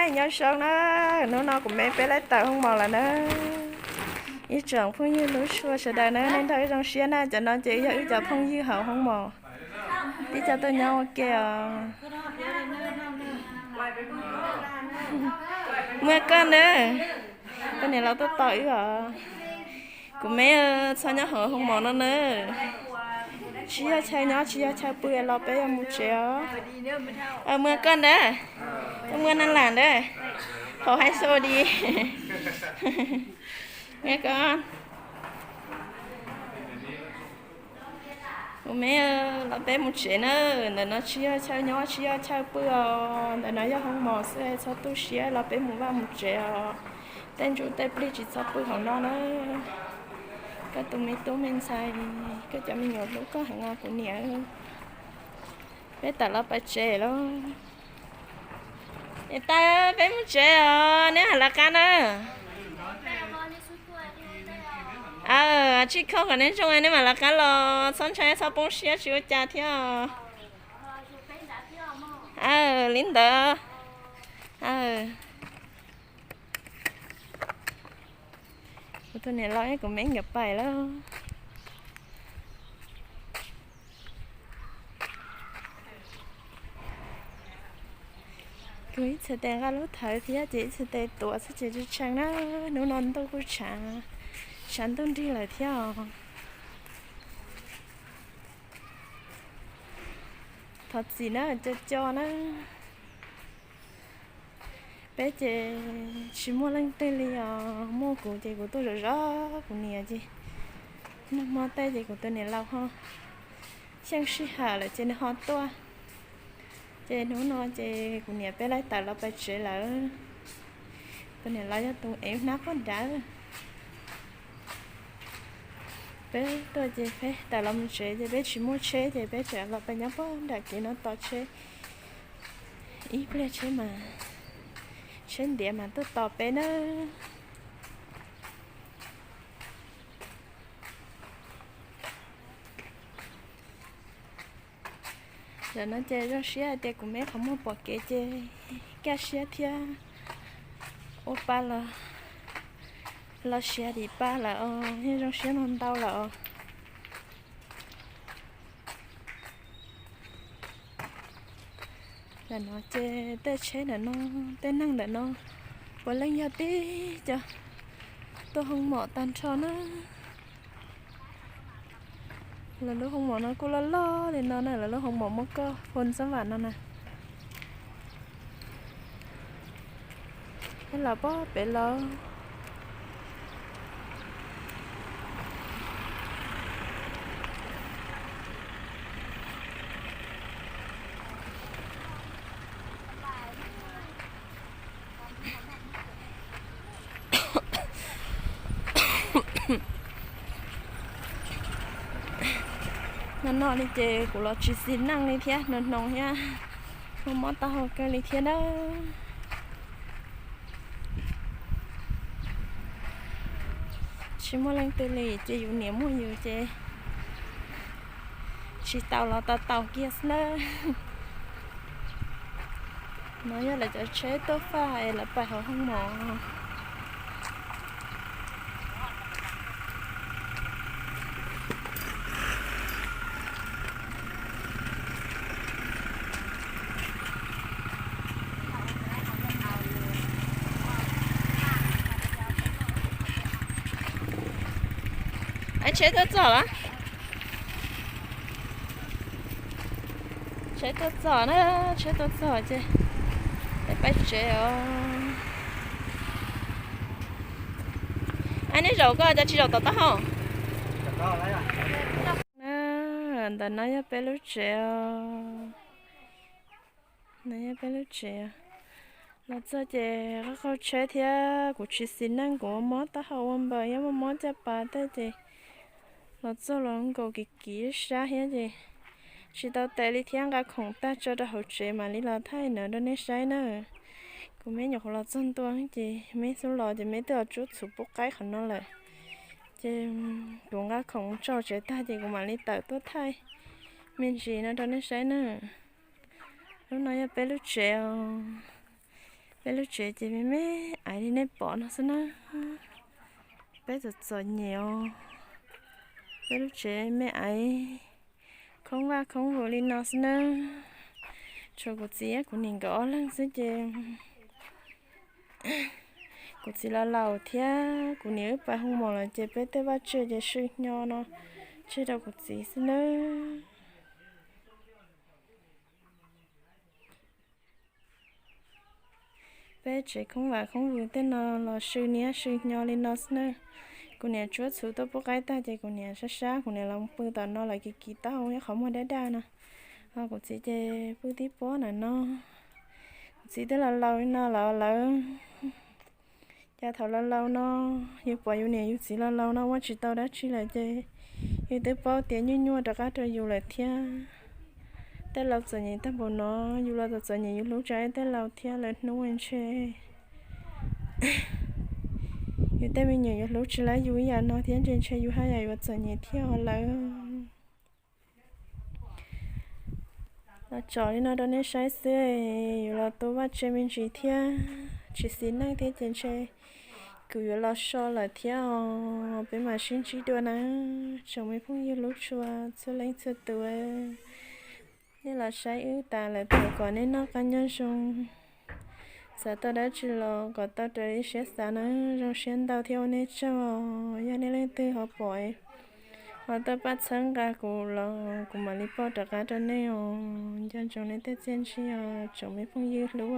Nyob zoo na, hnub no kuv me peb laij tawm hoob mos lawm na. Ib tsoom phooj ywg hlub tshua sawv daws na, nej nrog wb zoo siab na, cov no ces yog wb cov phooj ywg hauv hoob mos. Tib co tuaj nyob ua ke os. Muaj koj na, koj niam laus tuaj tos wb os. Kuv me txhob nyob hauv hoob mos no na. Tsis yog chaw nyob tsis yog chaw pw los peb yuav mus tsev os. Muaj koj ntawd, muaj neeg lam ntawd, hauv hais xo di. Muaj koj. Kuv me los peb mus tsev na, ntawm no tsis yog chaw nyob tsis yog chaw pw os, ntawm no yog hoob mos xwb, txhob tu siab los peb mus vaj mus tsev os. Tej ntsuj tej plig tsis txhob pw hauv no na. Koj tus me tub me ntxhais, koj cov me nyuam hlub koj heev os kuv niam. Peb tawm los pais tsev lauj. Niam tais, peb mus tsev os, neb mam lawv qab na. Aw, tsij khauj kom neb zoo nej mam lawv qab los, txhob ntshai txhob poob siab tsis ua cas thiab. Aw, li ntawd. Aw, kuv tus niam laus kuv me nkawd pais lawm. Kuv ib txhais tes nqa lub thawv thiab ces ib txhais tes tuav xwb ces tsis tshee na. Hnub no ntuj kuj tshav, tshav ntuj nrig lawm thiab os. Thov txim na, co co na. Peb ces tsis muaj leej twg li os, muaj kuv ces kuv tuaj zov zov kuv niam ces nag hmo tej ces kuv tus niam laus ho xyeej sij hawm lawm ces nws ho tuaj. Ces hnub no ces kuv niam peb laij tawm los pais tsev lawm. Tus niam laus yog tus ev hnab poj nrad. Peb tuaj ces peb tawm los mus tsev ces peb tsis muaj tsheb ces peb tseem los pais nyob pog nram kev no tos tsheb. Ib pliag tsheb mas, tsheb ntiav mas tuaj tos peb nawb. Tam no ces zoo siab hais tias kuv me qhov muag pom kev ces kaj siab thiab ua pa los, los siav dim pa lawm os, yeej zoo siab no ntau lawm os. Tam no ces tej tsheb ntawm no, tej neeg ntawm no puav leej yog tib co tuaj hoob mom tag nrho na. Lawv lub hoob mom no kuj loj loj li no na, lawv lub hoob mom muaj koj phoos xab vam no na. Peb los pob pem lawm. No no li ces kuv los tsis xis neej li thiab, hnoos hnoos thiab, mob mob taub hau kawg li thiab nawb. Tsis muaj leej twg li ces yus niam muaj yus ces tsis tau los tau tau kiag xwb nawb. No yog lawv cov tsheb tuaj faj es lawv pais hauv hoob mom. Tsheb tuaj txog lawm. Tsheb tuaj txog na, tsheb tuaj txog ces peb pais tsev os. Ab, neb zaum koj cov tsis zaum tom taub hau. Ntawm no yog peb lub tsev os. No yog peb lub tsev. Los txog ces qaug qaug tsheb thiab kuv tsis xis neej, kuv mob taub hau ua npaws thiab mob mob caj pas tej ces los txog los nkaus kiv kiv sab thiab ces tsis tau tes li thiab, nqa khoom tag tso rau hauv tsev mam li los thaij no rau nej saib na. Kuv me nyuam qhuav los txog ntua ces me xub los ces me twb los tsuab txhuv pub qaib qhov no lawm. Ces kuv nqa khoom mus tso tsev tag ces kuv mam li tawm tuaj thaij me ntsis no rau nej saib na. Lub no yog peb lub tsev os. Peb lub tsev ces me me aiv li nej pom no xwb na. Peb txom txom nyem os. Peb lub tsev me aiv khoob vaj khoob vus li no xwb na. Tshuav kuv txiv kuv niam nkawd ob leeg xwb ces kuv txiv laus laus thiab kuv niam wb pais hu mos lawm ces peb tej vaj tse ces sw hnyo no tseg rau kuv txiv xwb nawb. Peb tsev khoob vam khoob vus tej no los sw niab sw hnyo li no xwb na. Kuv niam tsuab txhuv tuaj pub qaib tag ces kuv niam sab sab kuv niam los pw tom no lawm kiv kiv taub hau ib qhov muag daj daj no. Ho kuv txiv ces pw tib pob na no. Kuv txiv twb laus laus li no lawm lawm. Cas thaum laus laus no yus pom yus niam yus txiv laus laus no ua tsis tau dab tsi lawm ces yus twb paub tias nyuaj nyuaj rov qab rau yus lawm thiab. Tej laus txom nyem tag npaum no, yus los txom txom nyem yus hlub tsa tej laus thiab lawm hnub ntshe yus tej me nyuam yuav hlub tsis laib yus ib yam no thiab ntshe ntshe yus haj yam yuav txom nyem thiab os lawm. Los tsom li no rau nej saib xwb, yuav los tu vaj tse me ntsis thiab tsis xis neej thiab ces ntshe kuv yuav los so lawm thiab os. Peb mam sib ntsib dua na, tsoom me phooj ywg hlub tshua txhua leej txhua tus. Nej los saib wb tas lawm thov kom nej noj qab nyob zoo, xav tau dab tsi los kom tau raws li siab xav na. Zoo siab ntau thiab ua nej tsaug. Yog nej leej twg ho pom ho tuaj pab txhawb nqa kuv los kuv mam li pauj rov qab rau nej os. Nco ntsoov nej tej txiaj ntsig os tsoom me phooj ywg hlub.